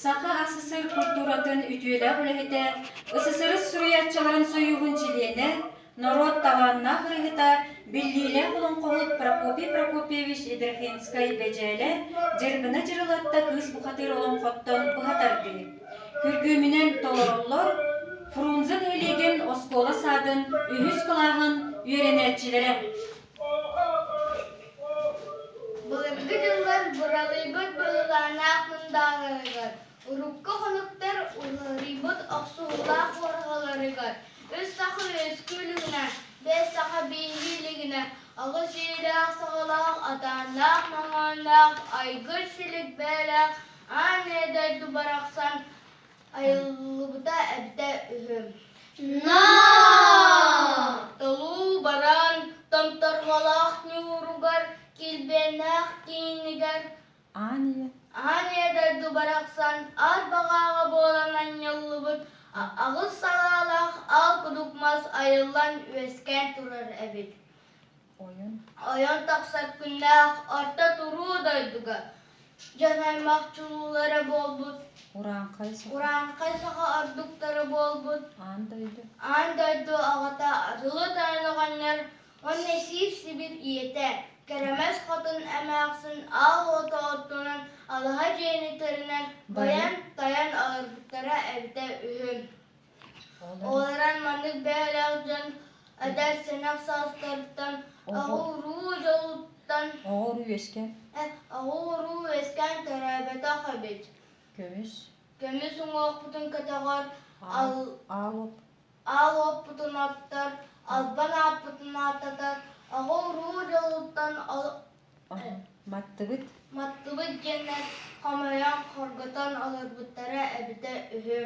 Саха АССР культуратын үтүөлээх үлэһитэ, СССР суруйааччыларын сойууһун чилиэнэ, норуот талааннаах ырыаһыта, биллиилээх олоҥхоһут Прокопий Прокопьевич Ядрихинскай-Бэдьээлэ Дьырбына Дьырылыатта Кыыс Бухатыыр олоҥхоттон быһа тардыы. Күргүөмүнэн толороллор Фрунзе нэһилиэгин оскуола саадын үһүс кылааһын үөрэнээччилэрэ. Былыргы дьыллар быралыйбыт быһылааннаах мындааларыгар, урукку хонуктар уларыйбыт охсуһуулаах уорҕаларыгар үс саха үөскүү илигинэ, биэс саха бииһии илигинэ, аҕыс иилээх-саҕалаах, атааннаах-маҥааннаах, айгыр-силик бэйэлээх аан ийэ дойду барахсан айыллыбыта эбитэ үһү. Толуу баран томторҕолоох ньууругар, килбиэннээх киинигэр Аан ийэ Аан ийэ дойду барахсан аар баҕааҕа буолан анньыллыбыт аҕыс салаалаах аал кудук мас айыллан үөскээн турар эбит. ойон Ойон тахсар күннээх орто туруу дойдуга дьон аймах чулуулара буолбут, урааҥхай саха урааҥхай саха ордуктара буолбут, аан дойду аан дойду аҕата Атылы тойон оҕонньор уонна сиир-сибир ийэтэ Кэрэмэс хотун эмээхсин аал уоту оттунан алаһа дьиэни тэринэн байан-тайан олорбуттара эбитэ үһү. Ол эрэн маннык бэйэлээх дьон эдэр сэнэх саастарыттан оҕо-уруу дьолуттан оҕо-уруу үөскээн оҕо-уруу үөскээн төрөөбөтөх эбит. Көмүс Көмүс уҥуохпутун көтөҕөр, аал аал уоп аал уоппутун оттор, албан ааппытын ааттатар, оҕо-уруу дьолуттан маттыбыт маттыбыт диэннэр хомойон хоргутан олорбуттара эбитэ үһү.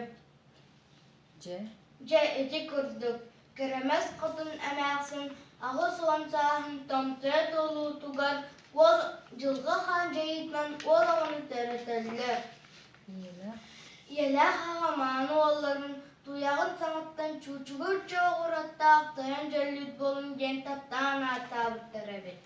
Дьэ Дьэ ити курдук, Кэрэмэс хотун эмээхсин 80 сааһын томтойо туолуутугар уол Дьылҕа Хаан дьайыытынан уол оҕону төрөтөллөр. Ийэлээх Ийэлээх аҕа мааны уолларын туйаҕын саҥаттан чуучугур чооҕураттаах тойон дьөллүүт буолун диэн таптаан ааттаабыттар эбит.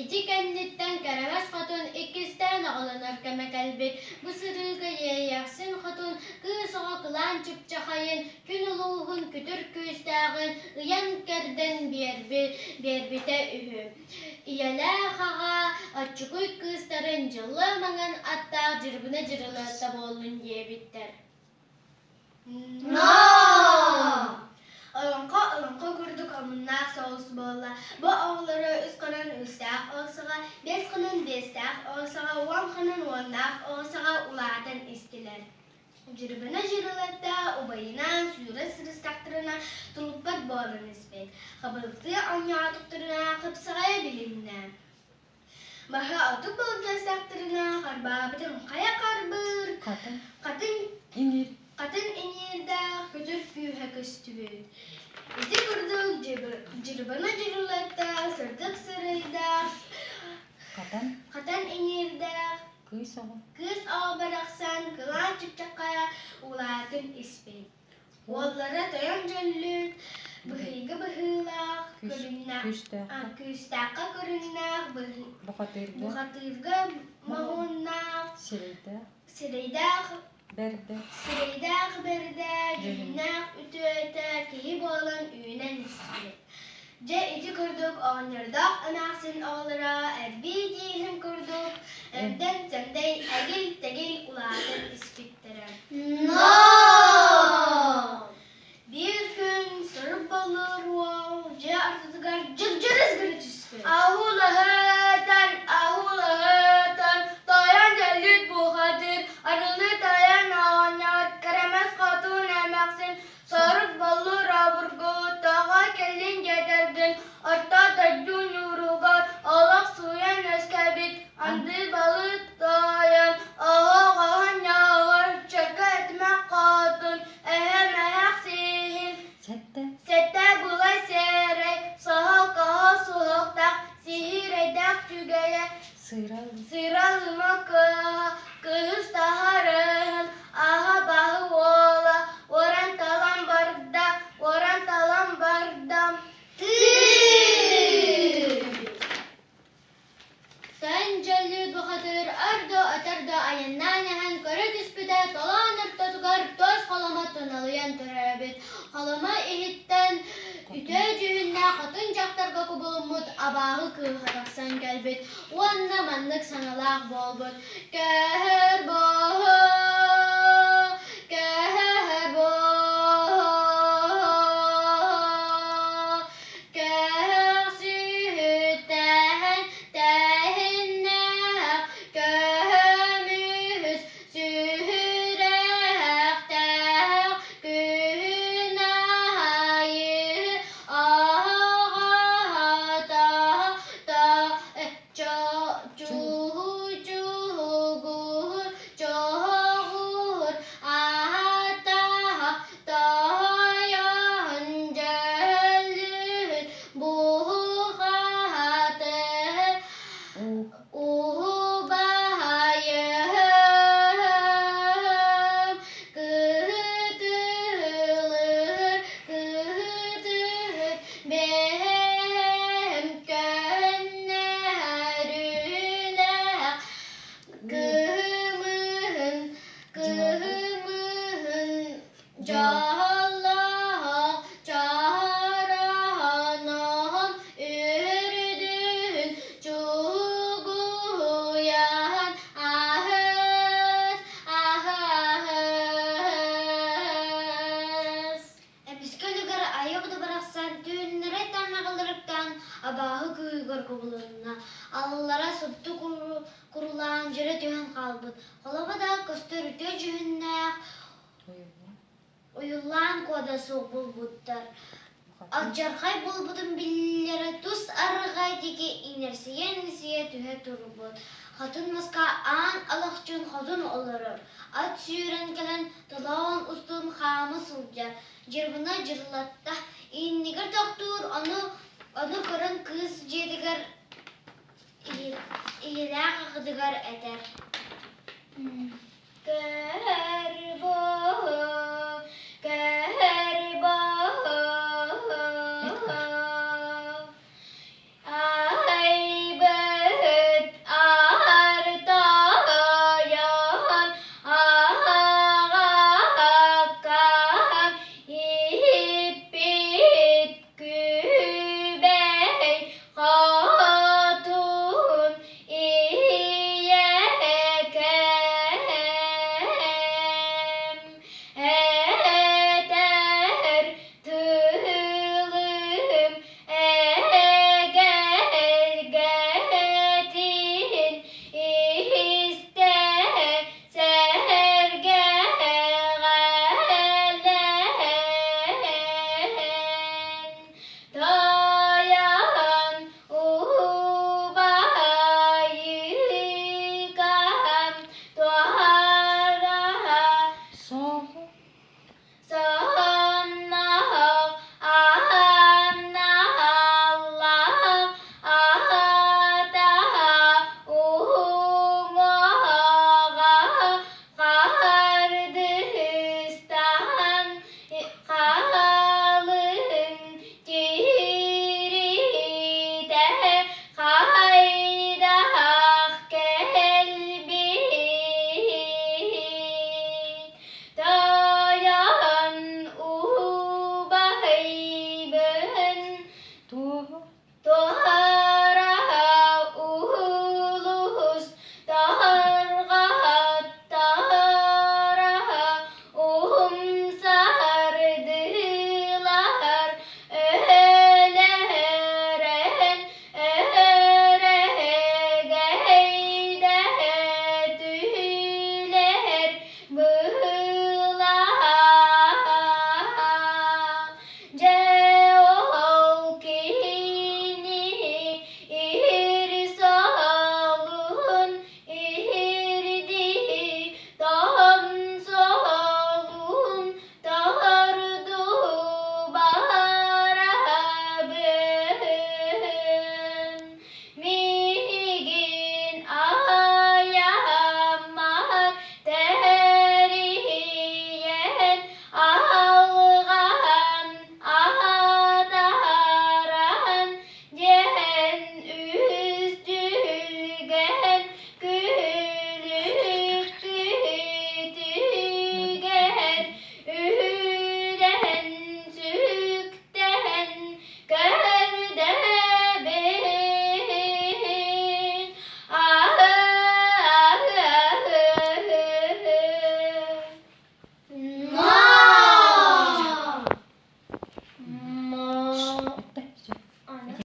Ити кэнниттэн Кэрэмэс хотун иккистээн оҕолонор кэмэ кэлбит. Бу сырыыга Иэйэхсин хотун кыыс оҕо кылаан чыпчахайын, күн улууһун күтүр күүстээҕин ыйан-кэрдэн биэрбит, биэрбитэ үһү. Ийэлээх аҕа оччугуй кыыстарын дьылла маҥан аттаах Дьырбына Дьырылыатта буоллун диэбиттэр. Олоҥхо олоҥхо курдук омуннаах соҕус буолла. Бу оҕолору үс хонон үстээх оҕусаҕа, биэс хонон биэстээх оҕусаҕа, уон хонон уоннаах оҕусаҕа улаатан истилэр. Дьырыбына дьырылатта убайынаан сүүрэ сырыстахтарына тулуппат буолан испит. Хабылыктыы оонньоотохторуна хапсаҕайа билиннэ. Маһы оту былдьастахтарына харбаабытын хайа харбыыр, хатын хатын иҥиир хатын иҥиирдээх күтүр күүһэ көстүбүт. Ити курдук дьырбына дьырылатта сырдык сырайдаах, хатан хатан иҥиирдээх кыыс оҕо кыыс оҕо барахсан кылаан чыпчаххайа улаатан испит. Уоллара тойон дьөллүт, быһыйга быһыылаах, көрүҥнээх, күүстээххэ көрүҥнээх, бухатыырга бухатыырга моһуоннаах, сирэйдээх сирэйдээх бэрдэ сирэйдээх бэрдэ, дьүһүннээх үтүөтэ киһи буолан үүнэн испит. Дьэ ити курдук оҕонньордоох эмээхсин оҕолоро эрбии тииһин курдук эмдэн-сэмдэй эгил-тэгил улаатан испиттэрэ. Биир күн сырып баллыр уол дьиэ ортотугар дьыгдьырыс гына түспүт. Аһуулаһытан, аһуулаһытан, тойон дьөллүт бухатыыр, арылы тойон оҕонньор, кэрэмэс хотун эмээхсин Сорук боллур обургу тоҕо кэллин диэтэргин, орто дойду ньууругар олох сууйан үөскээбит анды балык тойон, оһох оһонньоҕор чөкө этимэх хотун, эһэ-мэһэх сиһин, Сэттэ сэттэ булай сэрэй, соһол коһо суһуохтаах, сиһирэйдээх түгэйэ, сыыра Сыралыма кыаһа, кыыс таһарыһын, аһа баһы уола, уоран-талан барда, уоран-талан барда. Холомо иһиттэн үтүө дьүһүннээх хотун дьахтарга кубулуммут абааһы кыыһа тахсан кэлбит уонна маннык саҥалаах буолбут: Көһөр буоһу, көһөр буоһу, көһөхсүһүттэһэн тэһиннээх, көһөмүһүс сүһүрэхтээх, күн аайы аҕата чуһу-чуһугур, чоҕур аатаах тойон дьөллүн буһухаатыр Убайым кыһытылыр, кыһытыһыт бэйэм көннөрүлээх кыһымыһын, кыһымыһын Дьоллоох чороонун үрдүн чугуйан аһыс, аһыс. Эмискэ үлүгэр айа буду барахсан түүннэри таҥаҕаларыттан абааһы кыыһыгар кубулунна. Аллара супту курулаан дьөрө түһэн хаалбыт. Холобо да көстөр үтүө дьүһүннээх Уйуллаан куода суох булбуттар. Алдьархай буолбутун биллэрэ тус арҕаа диэки иҥэрсийэ-иҥэрсийэ түһэ турбут. Хатын маска аан алахчын хотун олорор. Ат сүүрэн кэлэн толоон устун хаама сылдьар. Дьырбына дьырылатта. Иннигэр тохтуур, ону, ону көрөн кыыс дьиэтигэр ийэлээх аҕатыгар этэр.